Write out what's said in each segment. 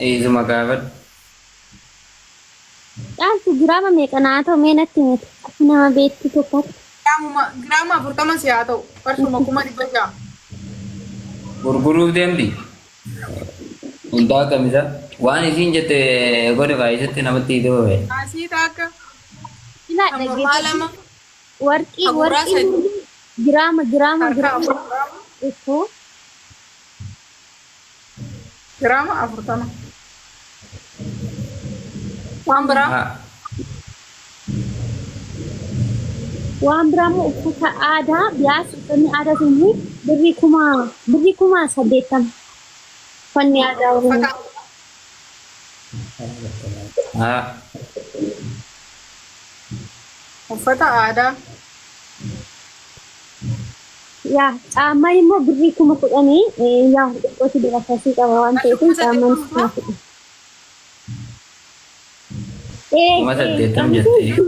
Isuma gaafadhu. Caaltu giraama meeqa naa ta'u mee natti himite akka nama beektu tokkotti. Giraamuma giraama 40 si haa ta'u. Qarshuma 600,000. Gurguruuf deemti. Hundaa kamisa. Waan isiin jette godhe baay'isatti namatti hiitee babe. Asii taakka. Ilaa Kan mormaa dhaggeeffadhu. lama. Warqii Haguuraa warqii sadi. giraama giraama Harka giraama afur giraama. tokko Giraama 40. Waan biraa. Haa. Waan biraa immoo uffata aadaa biyaas uffanni aadaa sun birrii 80,000 uffanni aadaa Oromoo. Uffata Haa. uffata aadaa. Yaa caammaan immoo birrii 10,000 yaa xiqqootti dirakkasii qaba waan Qarshii ta'eef 80,000 caammaan faa? 10,000. Ee Kuma ee saddeettam qamisiin jettee.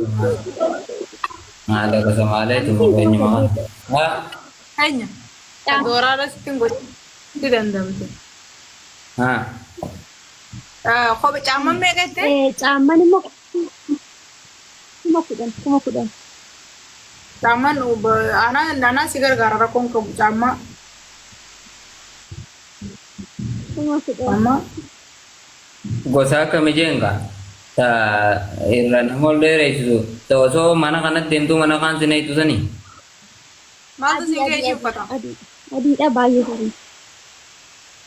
Maal akkasa maalee qamisiin tuma kuma keenyuma. saddeet. Haa. Keenya. Caam Dooraara sitti hin godhin. Sitti dandamte. Haa. Kophee caamman meeqa jettee? Caammaan immoo 10,000 10,000. Caamman anaa anaa si gargaara rakkoon qabu caammaa. 10,000. Caammaa. Gosa akkami jeen kaa? Ta irra nama ol dheereessitu ta osoo mana kanatti deemtuu mana kaan si nayxu sanii? Maaltu Adii siin adii kee ishii adii uffata? adii adiidha baay'ee bareeda.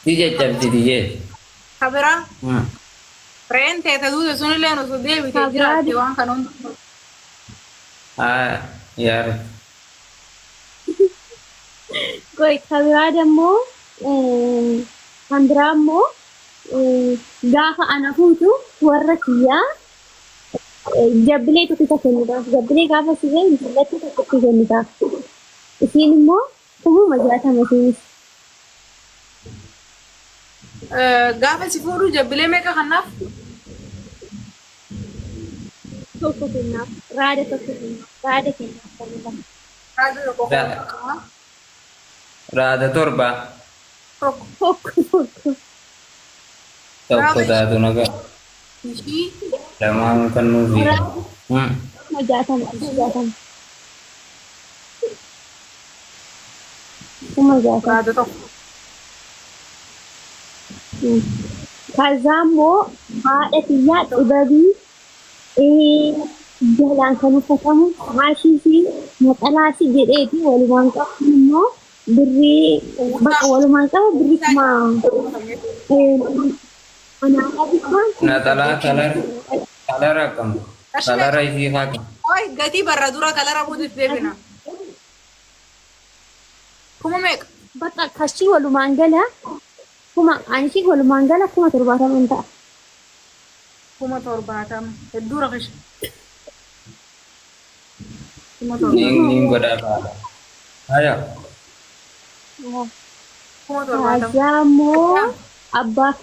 Si caccabsiti jee. Ka biraa re'een tee ta duute sunilleen osoo deebite Ka biraa jiraatte waan kana hunda. Haa yaa rabbi. Qoy ka biraa dammoo kan biraa immoo gaafa ana fuutu warra kiyyaa jabbilee tokkicha kennitaaf. Jabbilee gaafa si ga'e jallatti tokkotti kennitaaf. Isiin immoo 60,000 isiinis. Gaafa si fuudhu jabbilee meeqa kannaaf? Tokko kennaaf. Raada tokko kennaaf. Raada kennaaf warri lama. Raada tokko kennaaf. Raada torba. Tokko. Tokko tokko. Tokko Gaafa taatu nagaa. ishii Lamaan kan nuufi. Raada 60,000 60. 60,000. Raada tokko. Kazaa immoo haadha tiyyaa xibabii jalaan kan uffatamu haashii fi naxalaasi jedheeti walumaan qabu immoo birrii bakka walumaan qaba birrii kuma anaa bittaan Naxalaa kalara kalara akkam? Qarshii Kalara meeqa? isii haa kam? Oy gatii barra dura kalara buututti deebina. Kuma meeqa? Bakka kashii walumaan gala kuma anishii walumaan gala 70,000 hin ta'a. 70,000. Hedduu rakisha. Kuma Niin torbaatama. niin godhaa faadha. Haya. 70,000. Kaajaa immoo abbaa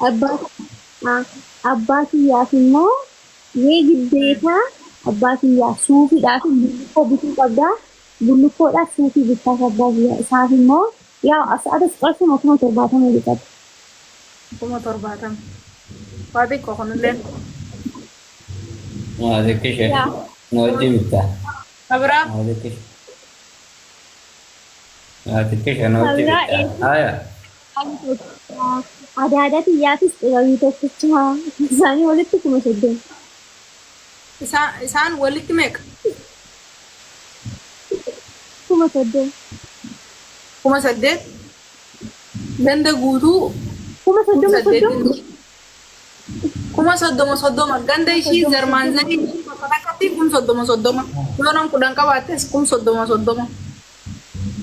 abbaa abbaa kiyyaaf immoo mee giddeeta abbaa kiyyaa suufiidhaa fi bullukkoo bituu qabdaa. Bullukkoodhaaf suufii bittaaf abbaa kiyyaa isaaf immoo yaa as atas qarshuma 70,000 bitata. 70,000. Waa xiqqoo kunillee. Maa xiqqishe. Yaa Na wajji bittaa. Kabiraa. Maa xiqqishe. Maa xiqqishe na wajji kabiraa bittaa. eessa Haya. Adaada tiyyaafis xibabii tokkicha isaanii walitti 30,000. Isaan isaan walitti meeqa? 30,000. 8,000. Ganda guutuu Kuma kuma soddoma soddoma. saddeetiin. 30,000 30,000 ganda ishii 30,000 zarmaan 30. zarii ishii bakka takkatti 30,000 30,000. Yoo nam 10 qabaattes 30,000 30,000.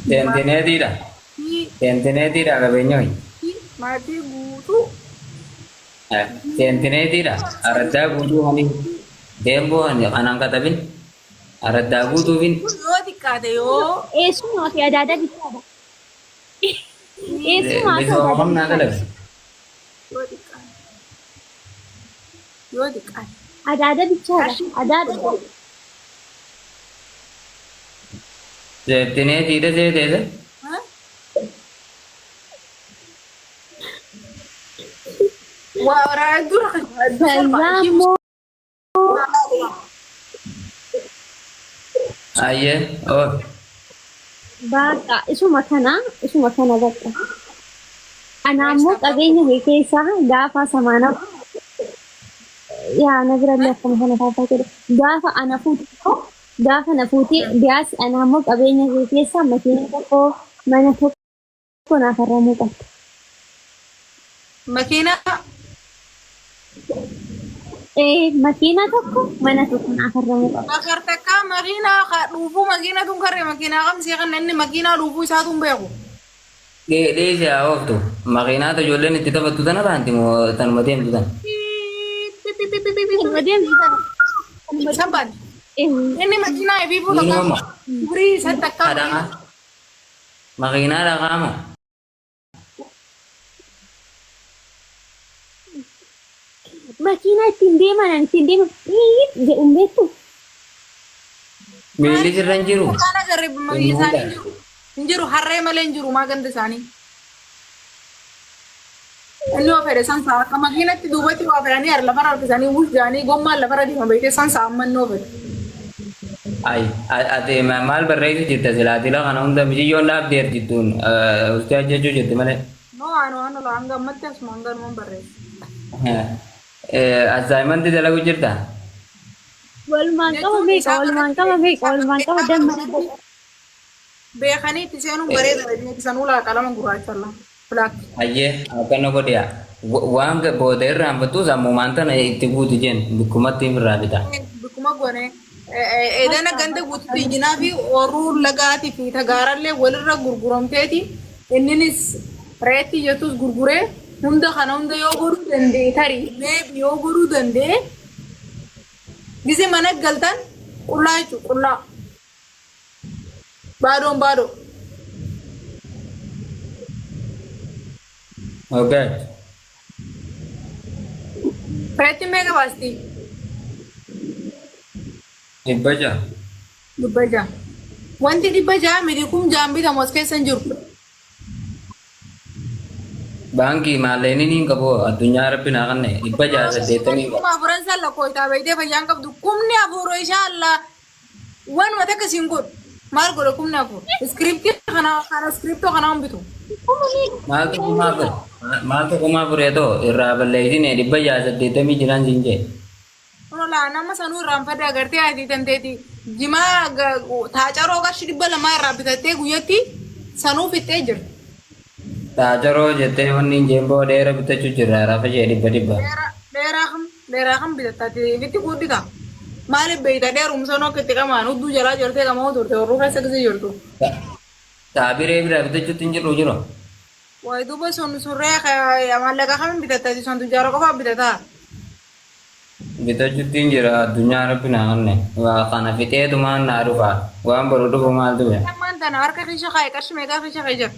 Seentineetiidha. Maatii Seentineetiidha qabeenya hoyi. maatii guutuu. Seentineetiidha. Araddaa guutuu hani deemboo hani kanaan katabin. Araddaa guutuufin Yoo xiqqaate yoo Eessumaa fi adaadaa bittaadha. Eessumaa fi misooma adaadaa humnaa bittaadha. dalaga. Yoo xiqqaate. Yoo xiqqaate. Adaada bichaadha. Qarshii Adaada. Seentineetiidha seeteese. Ha? Waa hedduu rakkisa hedduu salphaa. Kazaa immoo Ayyee oo. Baqa isuma kana isuma kana baqa. Ana ammoo qabeenya kee keessaa gaafa samaana yaa na birallee akkuma kana taasisaa jedhe gaafa ana fuute gaafa na fuute biyaas ana ammoo qabeenya kee keessaa makiina tokko mana tokko naaf arramuu qabda. Makiinaa Ee makiina tokko mana tokko naaf arramuu qabda. Bakar takkaa makiinaa ka dhuufuu makiina tun karree makiinaa kamsii kan inni makiinaa dhuufuu isaatu hin beeku. Dhiisi haa ooftu. Makiinaata ijoolleen itti taphattu tana baanti moo tanuma deemtu tana? Kanuma deemtu tana. Kanuma San baanti. ee Inni makiinaa ebiifuu Inni takkaa moo umrii isa takkaa kadhaa makiinaa dhaqaa moo? Makiinaa ittiin deeman ani ittiin deeman iit jedhu hin beektu. Miilli sirra hin jiru. Kaan agarre Inni isaanii hunda. hin jiru. Hin jiru harree malee hin jiru maa ganda isaanii. Inni waa fedhe san sa'a akka makiinatti duubatti waa fedhanii har'a lafarra harkisanii wush jedhanii gommaan lafarra deema beektee san sa'a amma inni waa fedhe. Ay, ati maal barreessu jirta silaa dila kana hunda miciyyoon dhaabdee jirtuun ustee ajjechuu jirti malee. No anu anu la hanga ammatti asuma hanga numan barreessa. Assaayimantii dalagu jirta? Walumaan qaba Jechuun meeqa isaa walumaan qaba meeqa walumaan qaba damma na godha. Beekanii itti seenuun bareeda itti sanuu laa qalama gurraacha laa. Black. Ayyee akkana godhiya. Waan booda irraanfattu sammumaan tana itti guutu jeen bikkumatti irraa bita. Bikkuma goone edana ganda guututti ijinaa fi horuu lagaatii fi tagaarallee walirra gurguramteeti inninis reetti jettus gurguree hunda kana hunda yoo godhuu danda'e tarii maybe yoo godhuu danda'e gise mana galtan qullaa jechuudha qullaa baadoon baadoo. Okay. Reetti meeqa baasti? 600. 600. Wanti 600 miti 6000 bitamu as keessa hin jiru. Baankii maallaqni hin qabu addunyaa rabbi naa kanne 680 qaba. Kuma afuran san lakkooytaa beektee fayyaan qabdu 4,000 inshaAllah wanuma takka siin godhu maal godha 4,000 iskiriptii kana kana iskiriptoo kana hin bitu. Maaltu 4,000? Maaltu 4,000 yaa ta'u irraa balleessine 680 jiran siin jee. Kuno laa nama sanuu irraanfadhe agartee ati tanteeti jimaa taacaroo qarshii 200 irraa bitattee guyyatti sanuu fixxee jirti. Taacaroo jettee wanni hin jeen boo dheera bitachuu jirra rafa ishee dhibba dhibba. Dheeraa dheeraa kam dheeraa kam bitatta ati itti guuddita. Maaliif beeyta dheerum sanuu akka itti qamaan hudduu jalaa jirtee qamaa turte horruu keessa gisee jirtu. Taabiree biraa bitachuutti hin jirru jiru. Wayi duuba sun surree maallaqa kamiin bitatta ati sun tujjaara qofaa bitataa. Bitachuttiin jira addunyaa rabbi naa kanne. Waa kana fixeetumaan naa dhufa. Waan boru dhufu maaltu beeka. Ammaan tana harka kiisha kaaye qarshii meeqaa kiisha kee jira?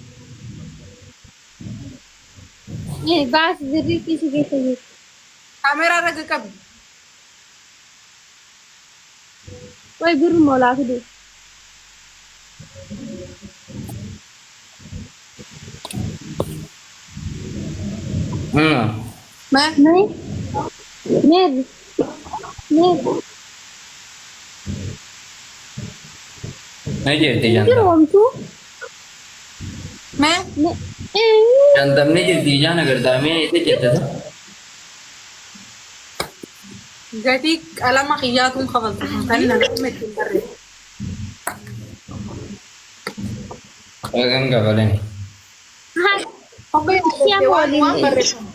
Baas birrii kiisii keessa jiru. Kaameeraa irra qaqqabi. Way birruma olaa fidu. Mee? Mee? Meerri? Meerri? Ni jirti Hin jiru shantam. homtuu. Mee? Me- Ee. Shantamni jirti ijaan agartaa mee isa jette sa? Gatii qalama kiyyaatuun kafaltu sun kan inni nama ittiin barreessu. Dhaqan kafalani. Haa, Hogga ishee yaadatte amma waan waliin waan barreeffamu.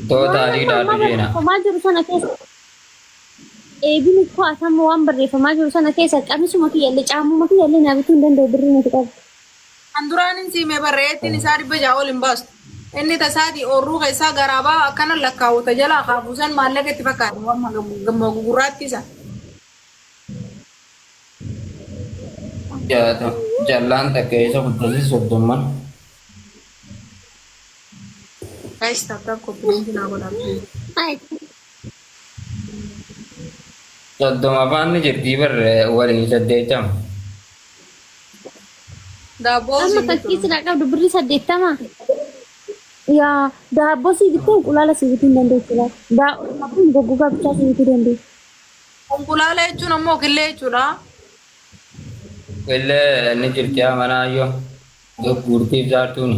Too waan taalii amma dhaadhu ammaa jeena. barreeffamaa jiru sana keessa eebini koo asamma waan barreeffamaa jiru sana keessa qamisuma kiyyallee caamuma kiyyallee naa bituu hin danda'u birrii nati qabu. Kan duraan hin siime barreettiin isaa 600 ol hin baastu. Inni tasaati oorruu keessaa garaabaa akkana lakkaa'u ta jalaa kaafuu san maallaqa itti fakkaata waan gamma gugurraattii san. Jallaan takka isa guddasi soddomman. Guys, tap tap copy link naa godhaa please. Ay, 30 afaan ni jirtii bar waliin 80. Daabboo amma siin fakkii bitu. silaa qabdu birrii 80. Yaa daabboo sii bittee inqulaala sii bituu hin dandeessu laata. Daabboon goggogaa bichaa sii bituu dandeessu. Inqulaala jechuun ammoo killee jechuudha. Qillee ni jirti haa mana ayyoo. Gurgurtiif jaartuuni.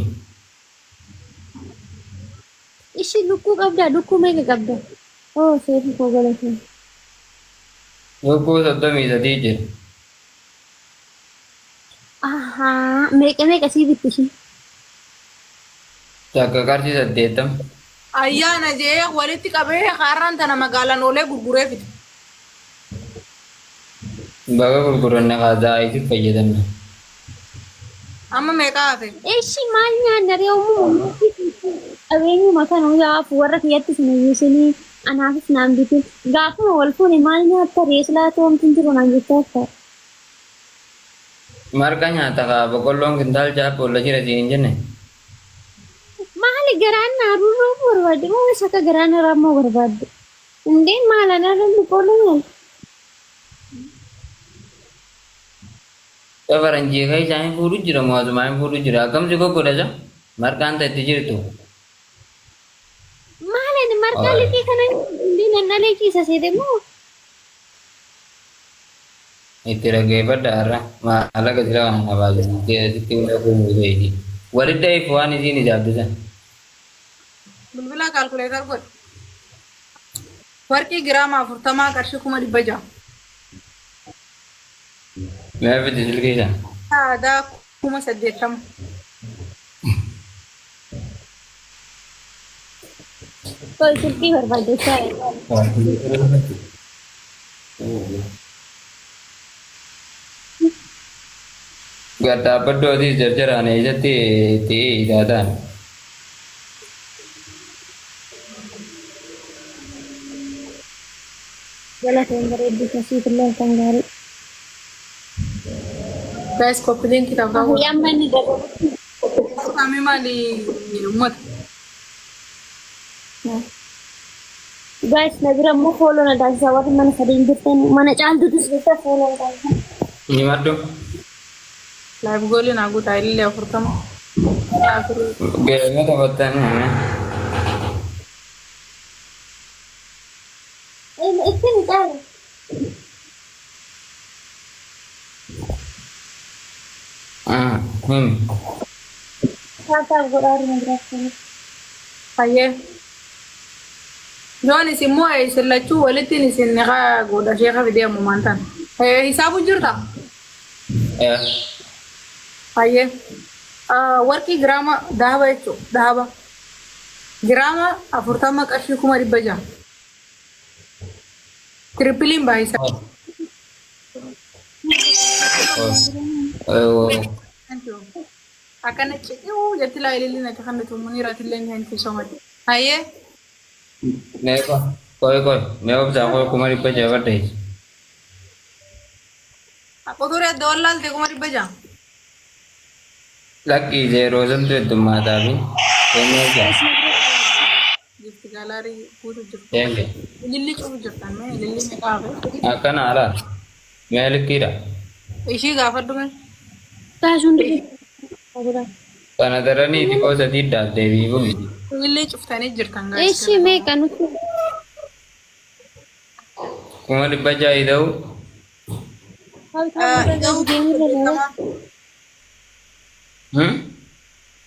Ishi lukkuu qabdaa lukkuu meeqa qabda? Oo seefi koo galatee. Lukkuu 33 jira. Ahaa meeqa meeqa sii bitti ishiin? Takka qarshii 80. Ayyaana jee walitti qabee har'aan tana magaalaan oolee gurguree fide. Baga gurguranne haa zaayitii fayyadamne. Amma meeqa hafe? Eshi maal nyaanna ree uumama qabeenyuma kana yaafu warra kiyyatti sin hiyyeessinii anaafis naan bitin gaafuma wal fuune maal nyaatta ree silaa toomtu hin jiru naan jechaa jirta. Marqa nyaata kaa boqqolloon kintaal ja'a boolla jira siin hin jenne. Maali garaan naa rurruu barbaadde moo isa akka garaan na raammoo barbaadde? Indee maal anarra boqqolloo maal? Faranjii keessaa hin fuudhu jira moo asumaa hin fuudhu jira akkam si goggodha isa marqaan ta itti jirtu. Maal ani marqaa liqii kana indee nan dhalee ciisa seete moo? Itti dhaggeeffadha har'a maallaqa sila kana na baasiste sitti hunda kuumuu feeti. Walitti dhahiif waan isiin ijaabbisan. Bilbila kaalkuleetar godhi. Warqii giraama 40 qarshii 600,000. Mee fidi silkii sana. Aadaa 80,000. Qoy silkii barbaadechaa jira. Gad dhaabbadhu atis jarjaraan eessatti itti itaataan. Galatoon bareedduu kasiif illee halkan gaarii. Guys, copy link tabtaa Ahu amma inni dabalutti. Kami maali uummata? Guys na bira immoo fooloo na taasisaa warri mana sadeen jirtan mana caaltuutis jirta fooloo na taasisaa. Ni maddu. Live goolii naa guutaa illee 40. Afurii. Geema taphattan. Itti ni caala. Himi. Taataa godhaa ruma jiraachuu. Fayyee. Yoon isin moo isin lachuu walittiin isin niqaa godha sheeka fidee ammumaan tan. Hisaabu jirta? Fayyee. Warqii giraama dahaba jechuudha. Dahaba. Giraama 40 qarshii 600,000. Tirippiliin baay'isa. Akkana ciqiu jetti laa ililli natti kan nuti muniiratillee thank you so much. Hayyee. Mee qoy qoy mee obsaa qoy 600,000 baddeessi. Quturii adda wallaalte 600,000. Lakkii zeeroo santu heddummataa fi kennee jira. Gift gaalaarii guutu jirtu. Deemte. Ililli cufu jirtan mee ililli meeqa hafe? Akkana alaa. Mee likkiidha. Ishii gaafadhu mee. Taasisuun dide. Kana daranii xiqqoo sadii daaddeebii miti. Ililli cuftanii jirtan gaafadhu. Eshi meeqa nuti 600,000 ida'u. Ida'uu kuma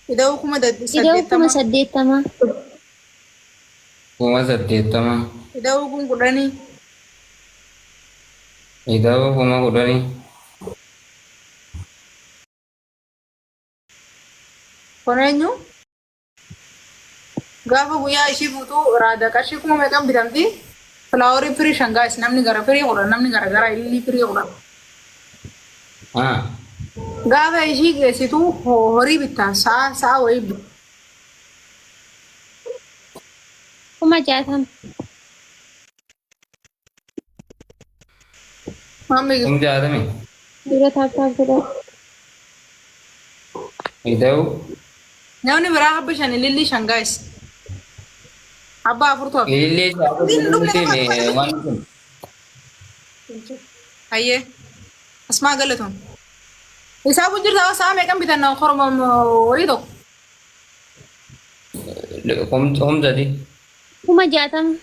Ida'uu kuma 80. 80. 80,000. Ida'uu 10,000. Ida'uu 10,000. Kun eenyu? Gaafa guyyaa ishii fuutuu raada qarshii kuma meeqan bitamti? Filaaworii firii shan gaa'is namni gara firii 10 namni gara gara ilillii firii 10. Gaafa ishii geessitu horii bittaa sa'a sa'a wayii bitta. 60,000. Mammi 60,000. Dura taap taap godhaa. Ida'uu. Namni biraa habba shan ilillii shan gaa'is. Abba afurtu hafe. Ilillee isaa waan kun. Hayyee. Asmaa galatoon. Isaa kun jirta sa'a meeqan bitanna korma horii tokko. Kumsadi. 60,000.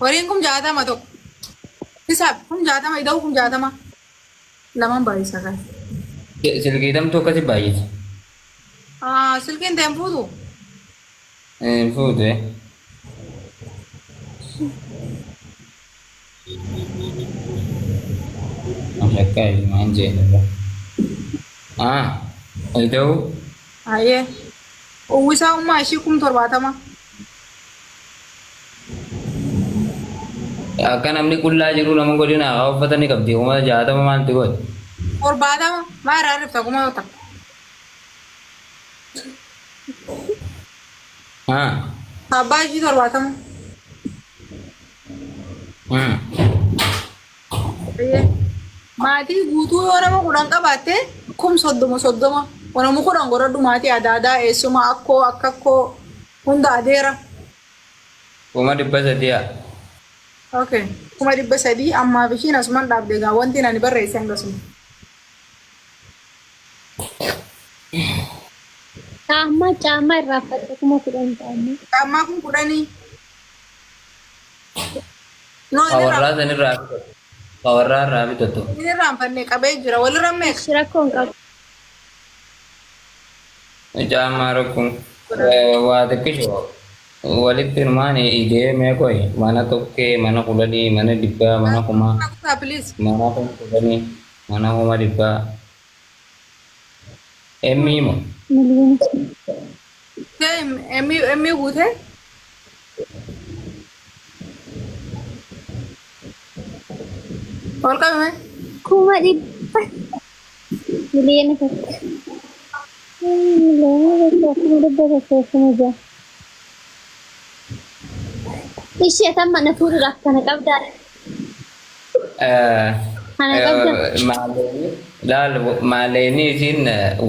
Horiin 60,000 tokko. Hisaab 60,000 ida'u 60,000. Lamaan baay'isa kan. Silkii tamtuu akkasi baay'isa. Ah, silkiin ta'e hin fuutu. Hin fuutu. Shakkaa ilmaan jeenirra. Ah, ida'u. Ayyee. Uwwisaa ummaa ishii 70,000. Akka namni qullaa jiru nama godina haa uffata ni qabdi. 60,000 maalti godhe? 70 maa irraa dhufta 1000. Ah. Abbaa ishii 70. Ayyee. Maatii guutuu yoo nama 10 qabaatte 30,000 30,000. Nama 10 godhadhu maatii adaadaa eessuma akkoo akkakkoo hunda adeera. 300,000 haa. Okay. 300,000 ammaaf ishiin asuman dhaabde egaa wanti ani barreesse hangasuma. Caammaa caammaa irraa fadhe 10,000 caammaa. Caammaa 10,000. No, inni irraa Kawarraa sanirraa bitatu. Kawarraa irraa bitatu. inni irraanfanne qabee jira. Walirra meeqa? Ishi rakkoo hin qabu. Caammaa rakkoon waa xiqqisho walitti hirmaan idee meeqoy mana tokkee mana kudhanii mana dhibbaa mana kumaa Kutaa please. mana 10,000 mana 100,000 emmii moo Miliyoona. Emmi emmi guutee? Ol qabame. 100,000. 1,000,000. 1,106,000. Ishee tamma na fuudhuudhaaf kana qabdaa. Kana qabda. Laal maallaqni isiin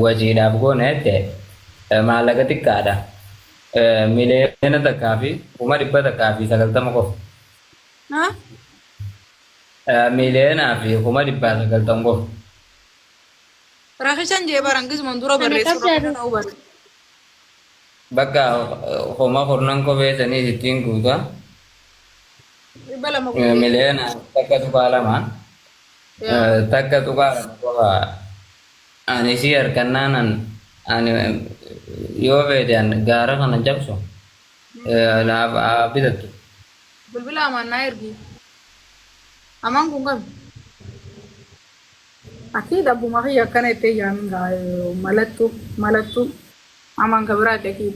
wajiidhaaf goone jette maallaqa xiqqaadha. 1,190,000 qofa. Ha? 1,190,000 qofa. Rakishan jee baran gisman dura Kana barreessu qabdaa. rakkina ta'uu bare. Bakka 40,000 kophee sanii sittiin guuta. 200 guutee. 1.2. Yaa. 1.2 qofa. Ani isii harkannaan ani yoo feete an gaara kana cabsu naaf haa bitattu. Bilbila amaan naa ergi. Amaan kun kami? Akii abbuma kiyya akkana itti ijaamin gaa malattu malattu amaan ka biraati akii.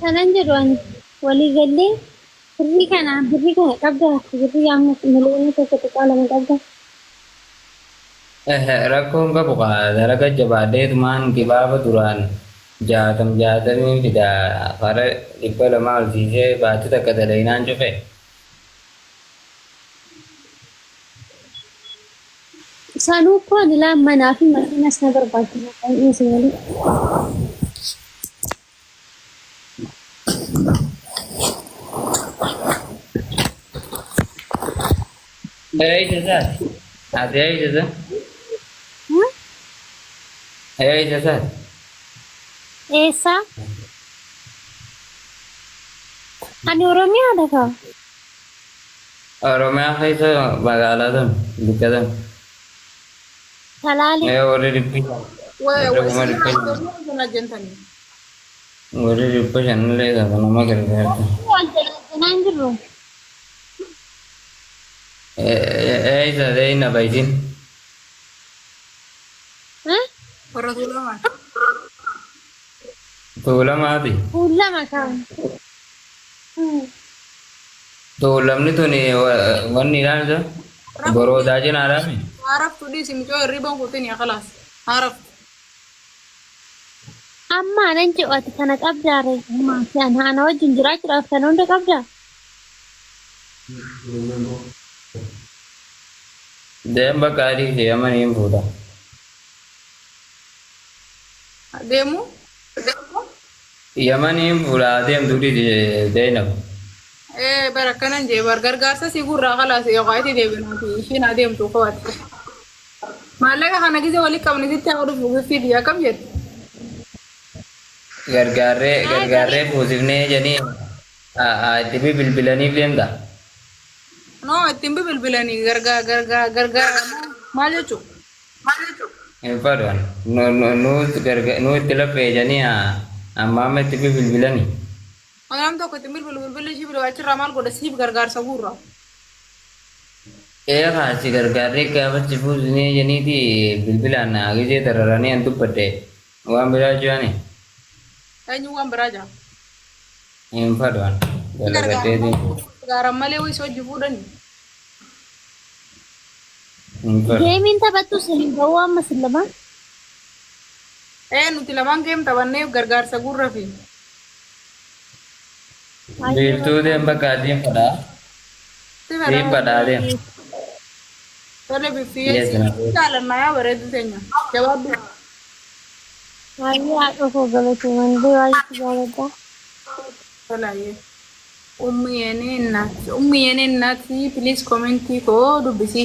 Kanan jedhu ani walii gallee birrii kana qabdaa birrii amma 1.2 qabdaa. Rakkoon qabu kaa dalaga jabaadheetumaan kibaaba duraan jaatam jaatamii fida kara 200 ol siisee baatti takka dalaginaan cufe. Sanuu koo ani laan manaa fi makiinas na barbaachisa kan dhiise malee. Eeysa isaati? Ati eeysa isa? Eeysa isaati? Eessaa? Ani Oromiyaadha kaa. Oromiyaa keessa magaalaa tam bikka tam. Salaalee. Mee warri dhibbi warri 500,000 Sana jentanii. warri 500 illee ta'u nama gargaarta. Wal jalaa jirru. Eeysa deeyna bayisin. Warra tuulamaa. Tuulamaati. Tuulama kaa. Tuulamni tuni wanni ilaalcha boroodaa cinaadhaami. Haaraftu dhiisi micoo hirriban kutin yaa khalaas. Haaraftu. Amma anan jedhu ati kana qabdaa ree maatii ana ana wajjin jiraachuudhaaf kana hunda qabdaa. Deem bakka adii fi amma ni hin fuudha. Deemu. Yamaniin fuudha deemtu dhiisi Zainab. Ee bara akkanan jee bar gargaarsa si gurraa khalaas yookaan itti deebinaati ishiin adeemtu qo'atti. Maallaqa kana gise walitti qabne sitti haa dhufu giftii biyya akkam jettu. Gargaarree Ay, gargaarree fuusifnee jedhanii itti bilbilaniif deemta. No, ittiin bilbilanii gargaar gargaar gargaar maal jechuudha? Hin fadhan. Nu itti laphee jedhanii amma amma itti bilbilanii. Nam tokko ittiin bilbilu bilbilli ishii bilbilu achirraa maal godha siif gargaarsa guurra. Ee haasi gargaarree gaafachi fuusifnee jedhaniiti bilbilaan gisee dararanii an dubbadde waan biraa jirani. Eenyu waan biraa jira? Hin fadhan. Galagaddeetiin Gargaaran malee wayii hojii fuudhani. hin fadhan. Geemiin taphattu isin ba'uu amma isin lamaan. Ee nuti lamaan game taphannee gargaarsa guurra fi. Biiftuu deem bakka adiin fadhaa. Siin fadhaa deem. Tole biiftiyee Yes, si na. jaalannaa yaa bareedu teenya. Jawaabbi. Baay'ee haadha koo galateewwan baay'ee jaalladha. Tolaayyee. Ummi የኔ እናት ummi የኔ እናት please comment koo dubbisi.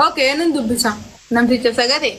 Okay, nan dubbisa. Namticha sagate.